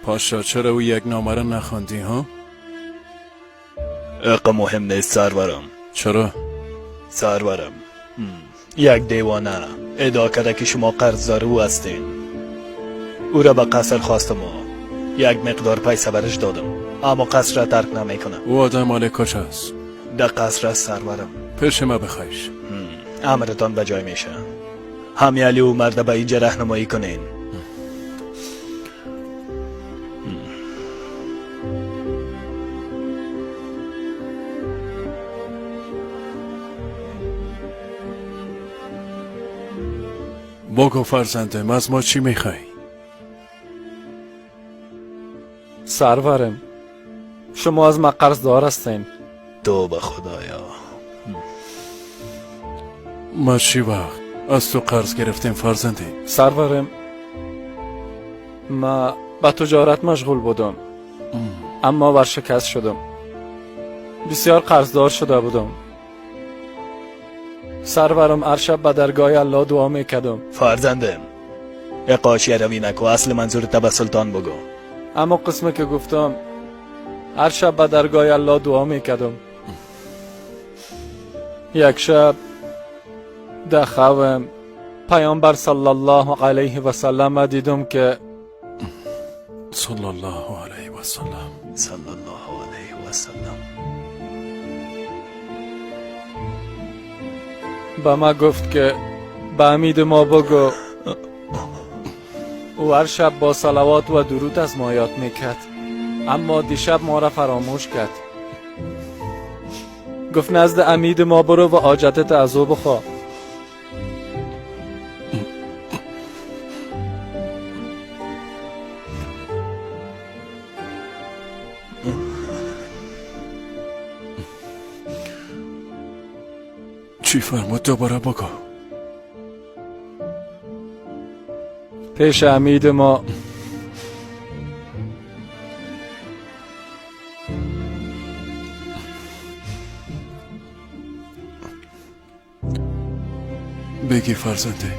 پاشا چرا او یک نامه را نخواندی ها؟ اقا مهم نیست سرورم. چرا؟ سرورم، یک دیوانه ادعا کرده که شما قرضدار او هستین. او را به قصر خواستم و یک مقدار پیسه برش دادم، اما قصر را ترک نمیکنه. او آدم مال کجاست؟ در قصر است سرورم. پیش ما بخوایش. امرتان به جای میشه. همیالی او مرد به اینجا راهنمایی کنین. بگو فرزندم از ما چی میخوای؟ سرورم، شما از ما قرضدار هستین. توبه خدایا. ما چی وقت از تو قرض گرفتیم فرزندی؟ سرورم، ما به تجارت مشغول بودم، اما ورشکست شدم. بسیار قرضدار شده بودم. سرورم، هر شب به درگاه الله دعا میکردم. فرزندم، اقاشی روی نکو، اصل منظور به سلطان بگو. اما قسمه که گفتم، هر شب به درگاه الله دعا میکردم. یک شب در خوابم پیامبر صلی الله علیه و سلم دیدم که صلی الله علیه و سلم. صلی الله علیه و سلم. به ما گفت که به امید ما بگو او هر شب با صلوات و درود از ما یاد میکرد، اما دیشب ما را فراموش کرد. گفت نزد امید ما برو و حاجتت از او بخواه. چی فرمود؟ دوباره بگو. پیش امید ما بگی فرزنده.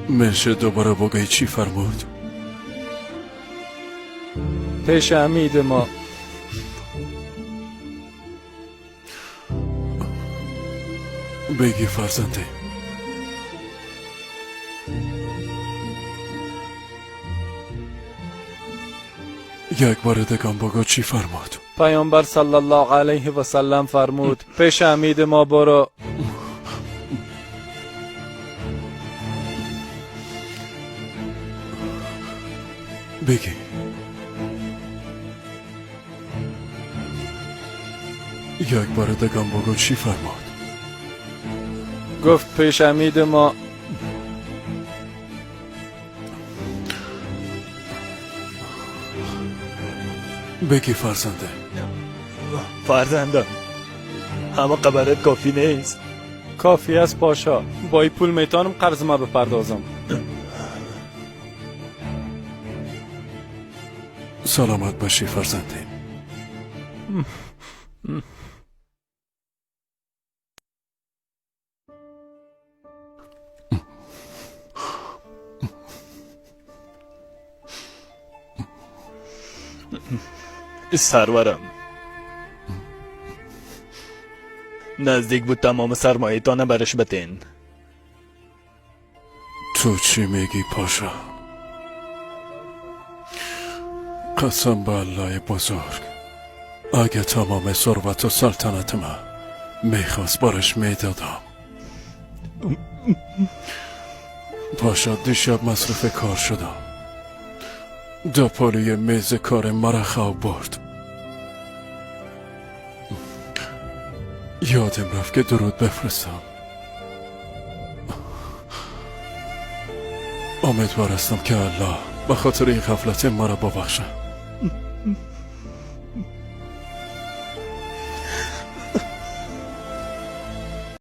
میشه دوباره بگی چی فرمود؟ پیش امید ما بگی فرزنده. یک بار دیگه بگو چی فرمود؟ پیامبر صلی الله علیه و سلم فرمود پیش امید ما برو. بگی. یک بار دیگه بگو چی فرمود؟ گفت پیش امید ما بگی فرزنده. فرزندم، اما قبرت کافی نیست. کافی است پاشا، با این پول میتونم قرض ما بپردازم. سلامت باشی فرزنده. سرورم، نزدیک بود تمام سرمایه تانه برش بتین. تو چی میگی پاشا؟ قسم به الله بزرگ، اگه تمام ثروت و سلطنت ما میخواست بارش میدادم. پاشا دیشب مصرف کار شدم، دو پالوی میز کار مرا خواب برد. یادم رفت که درود بفرستم. امیدوار هستم که الله به خاطر این غفلت مرا ببخشه.